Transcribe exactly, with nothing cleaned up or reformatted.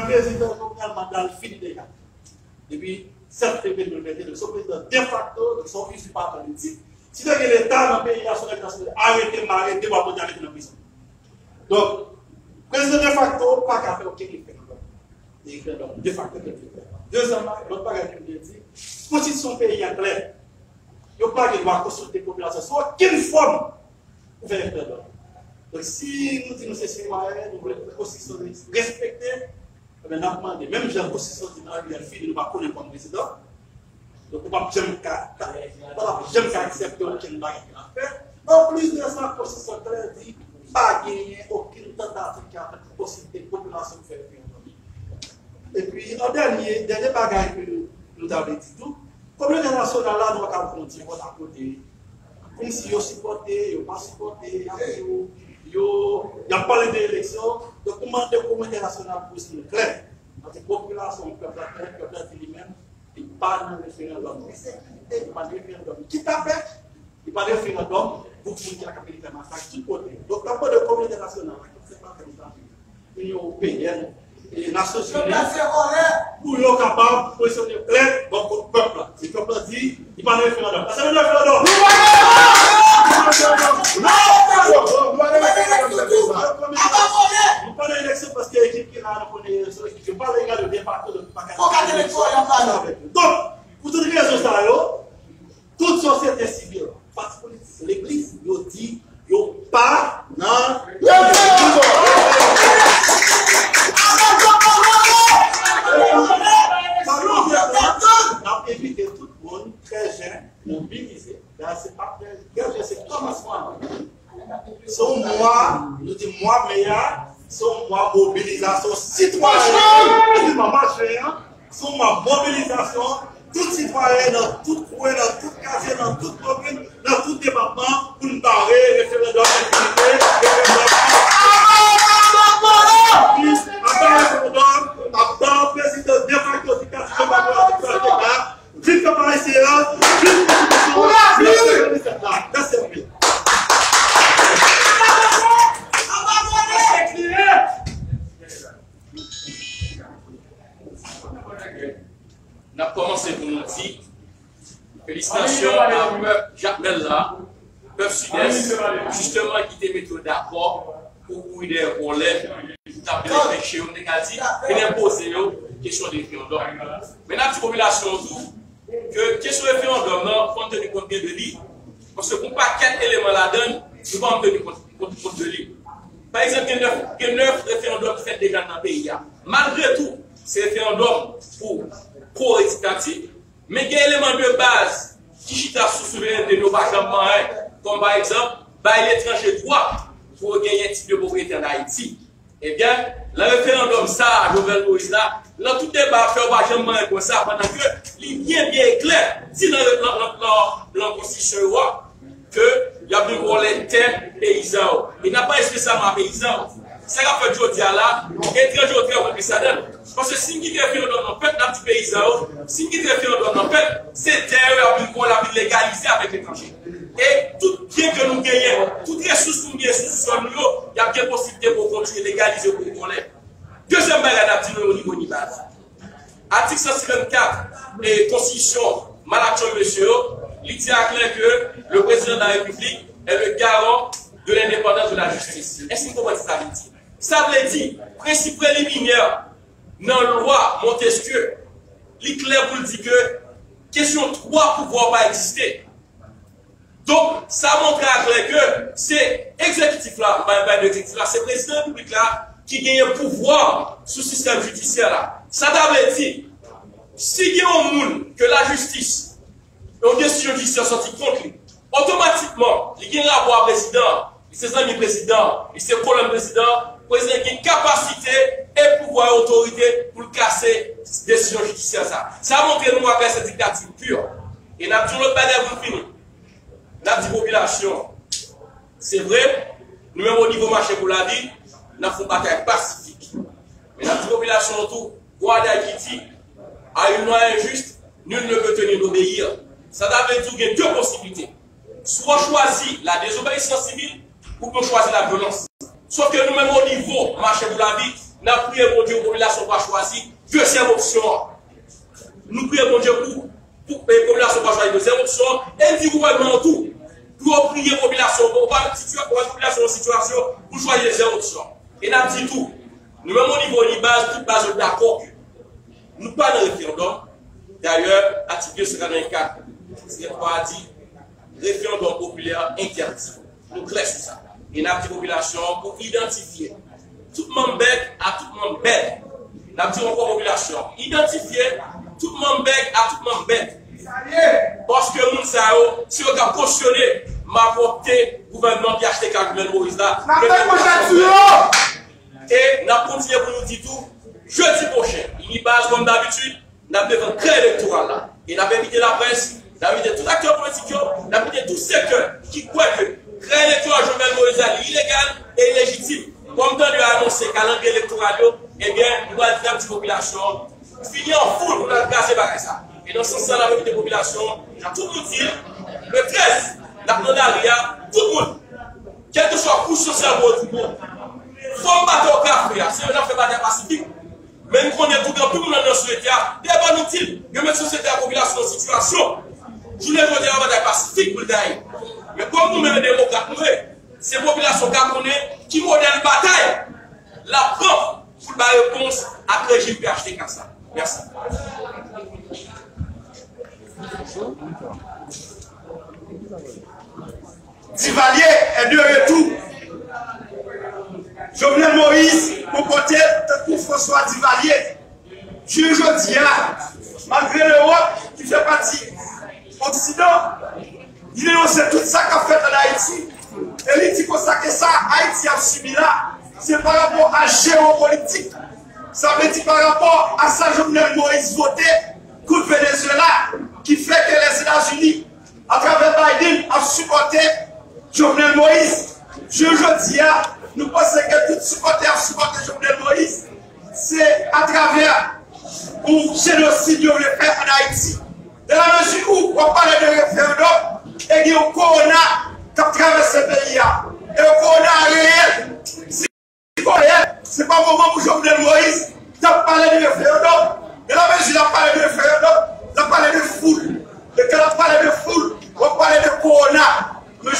Prezidan Jovenel, manda l fini deja. Depi sèt fevriye de mil venteyen, se yon prezidan defakto, se yon izipatè de tit. Si te gen Leta nan peyi a, se yon Leta arete, mare, debwa pote al mete nan prizon. Donk, prezidan defakto pa ka fè okenn referandòm. Referandòm defakto ke l te fè. Dezyèm bagay, lòt bagay ke m te di, konstitisyon peyi a klè. Yo pa gen dwa konsilte popilasyon sou okenn fòm pou fè referandòm. Donk, si nou di nou se sitwayen, nou vle pou konstitisyon respekte, ebyen, n ap mande, menm jan konstitisyon di manda l fini, nou pa konnen l kòm prezidan. Donk, ou p ap janm ka, ka, ou p ap janm ka aksepte okenn bagay ke l ap fè. Anplis de sa, konstitisyon klè di pa genyen okenn tantativ ki ap fèt pou konsilte popilasyon pou fè referandòm. Epi, an dènye, dènye bagay ke nou ta vle di tou, kominote entènasyonal la, nou pa ka pran ti vòt akote. Kòmsi yo sipòte, yo pa sipòte, y ap di w, yo, y ap pale de eleksyon. Donk, nou mande kominote entènasyonal pou vin klè. Paske popilasyon, pèp la klè, pèp la di li menm, li pa nan referandòm. Li se ki li te, li pa nan referandòm. Kit a fè, li pa nan referandòm pou moun ki la kapab fè masakri tout kote. Donk, n ap mande kominote entènasyonal la, ki se pa fè masakri. Inyon Ewopeyèn, e Nasyonzini, pou yo kapab pozisyone klè bò kot pèp la. E pèp la di, li pa nan referandòm. Paske nou nan referandòm. Nou pa nan referandòm. Nou pa nan referandòm. Nou pa nan eleksyon paske ekip ki la, nou konnen se yon ekip ki pa legal, yo defakto, donk nou pa ka. Donk, pou tout rezon sa yo, tout sosyete sivil, pati politik, legliz, yo di yo pa nan. N ap envite tout moun trèz jen mobilize. Dayè, se pa trèz jen, se kòmansman an. Se yon mwa, nou di mwa me a, se yon mwa mobilizasyon sitwayen. Epi mwa jen an, se yon mwa mobilizasyon tout sitwayen nan tout kwen, nan tout katye, nan tout komin, nan tout depatman, pou n bare referandòm enfinite, referandòm. Ap bay referandòm, ap bay prezidan defakto diktatè Jean-Marc Laurent Victor Théa, viv pèp ayisyen an, viv konstitisyon an, viv Senatè Lisèt la. Mèsi anpil. N ap kòmanse pou nou di felisitasyon a pèp Jakmèl la, pèp Sidès, jisteman ki te mete yo dakò pou kouri dèyè vòlè, pou t ap vin anpeche yo, m te ka di, vin enpoze yo kesyon de referandòm. Men n ap di popilasyon an tou, ke kesyon referandòm nan, fò n teni kont byen de li. Paske gon pakèt eleman ladan l, nou pa janm teni kont, kont, kont de li. Pa egzanp, gen nèf, gen nèf referandòm ki fèt deja nan peyi a. Malgre tou, se referandòm pou kore diktatè, men gen eleman de baz ki chita sou souverènte nou pa janm manyen, kòm pa egzanp, bay letranje dwa pou yo genyen tit de pwopriyete ann Ayiti. Ebyen, nan referandòm sa a, Jovenel Moïse la, nan tout deba fè yo pa janm manyen konsa, pandan ke li byen, byen klè, di nan, nan, nan, nan, nan konstitisyon yo a, ke y ap vin vòlè tè peyizan yo. E n ap pale espesyalman a peyizan yo. Sa k ap fèt jodi a la, etranje yo trè konplis ladan l. Paske si n kite referandòm nan fèt, n ap di peyizan yo, si n kite referandòm nan fèt, se tè yo y ap vin vòlè, y ap vin legalize avèk etranje. E tout byen ke nou genyen, tout resous nou genyen sou sou sòl nou yo, y ap gen posiblite pou yo kontinye legalize yo pou yo vòlè. Dezyèm bagay n ap di nou o nivo ni baz. Atik san senkannkat e konstitisyon malakchon mesye yo, li di aklè ke le président de la République est le garant de l'indépendance de la justice. Èske n konprann sa sa vle di? Sa vle di, prensip preliminè nan lwa Montesquieu, li klè pou l di ke kesyon twa pouvwa pa egziste. Donk, sa montre aklè ke se egzekitif la, m pa, m pa di egzekitif la, se prezidan repiblik la ki genyen pouvwa sou sistèm jidisyè la. Sa ta vle di, si gen yon moun ke lajistis, yon desizyon jidisyè sòti kont li, otomatikman, li gen rapò a prezidan, li se zanmi prezidan, li se kolonn prezidan, prezidan gen kapasite e pouvwa e otorite pou l kase desizyon jidisyè sa. Sa montre nou aklè se diktati pur. E n ap di yon lòt bagay pou n fini. N ap di popilasyon, se vre, nou menm o nivo Mache pou Lavi, n ap fè yon batay pasifik. Men n ap di popilasyon an tou, gon adaj ki di, à une loi injuste, nul ne peut tenir d'obéir. Sa ta vle di w gen de posiblite. Swa w chwazi la désobéissance civile, oubyen w chwazi la vyolans. Sòf ke nou menm o nivo Mache pou Lavi, N ap priye Bondye pou popilasyon pa chwazi dezyèm opsyon an. Nou priye Bondye pou, pou, eh, popilasyon pa chwazi dezyèm opsyon an. E n di gouvènman an tou, pou yo priye popilasyon, pou pa sityasyon, popilasyon an sitiyasyon pou chwazi dezyèm opsyon. E n ap di tou, nou menm o nivo Unibaz, tout baz yo dakò ke nou pa nan referandòm. Dayè, atik de san katrevenkat, twa a di, referandòm popilè entèdi. Nou klè sou sa. E n ap di popilasyon an pou idantifye tout manm bèk a tout manm bèk. N ap di ankò popilasyon an, idantifye tout manm bèk a tout manm bèk. Paske moun sa yo, se yo k ap kosyone malpwòpte gouvènman P H T K Jovenel Moïse la. N ap fè manchèt sou yo! E n ap kontinye pou nou di tou, jedi pwochen, Unibaz, kòm dabitid, n ap defann krèy elektoral la. E n ap envite laprès, n ap envite tout aktè politik yo, n ap envite tout sektè ki kwè ke krèy elektoral Jovenel Moïse la, li ilegal e ilejitim. Kòm tande yo anonse kalandriye elektoral yo, ebyen, nou pral di, n ap di popilasyon an, fini an foul pou n al kraze bagay sa. E nan sans sa, n ap envite popilasyon an, jan tout moun di l, le trèz, n ap nan lari a, tout moun, kèlkeswa kouch sosyal ou otripò, fò m batay w kafe a, se yo n ap fè batay pasifik. Men n konnen tou gen anpil moun anndan sosyete a, devan nou di l, yo met sosyete a, popilasyon an sitiyasyon. Jounen jodi a, batay pasifik pou l gaye. Men kòm nou menm demokrat nou ye, se popilasyon ka konnen ki modèl batay l ap pran pou l bay repons ak rejim P H T K sa. Mèsi. Divalye est de retour. Jovenel Moïse, bò kote l, tankou François Divalye. Jounen jodi a, malgre Lewòp ki fè pati Oksidan, li denonse tout sa k ap fèt ann Ayiti. E li di konsa ke sa Ayiti ap sibi la, se pa rapò a jewopolitik. Sa vle di pa rapò a sa Jovenel Moïse vote kont Venezuela, ki fè ke Lèzetazini, atravè Biden, ap sipòte Jovenel Moïse. Jounen jodi a, nou panse ke tout sipòtè ap sipòte Jovenel Moïse, se atravè yon jenosid yo vle fè ann Ayiti. Dans la mesure où w ap pale de referandòm, e gen yon kowona k ap travèse peyi a. E yon kowona a reyèl. Si li reyèl, se pa moman pou Jovenel Moïse t ap pale de referandòm. Dans la mesure l ap pale de referandòm, l ap pale de foul. E kan l ap pale de foul, w ap pale de kowona. Men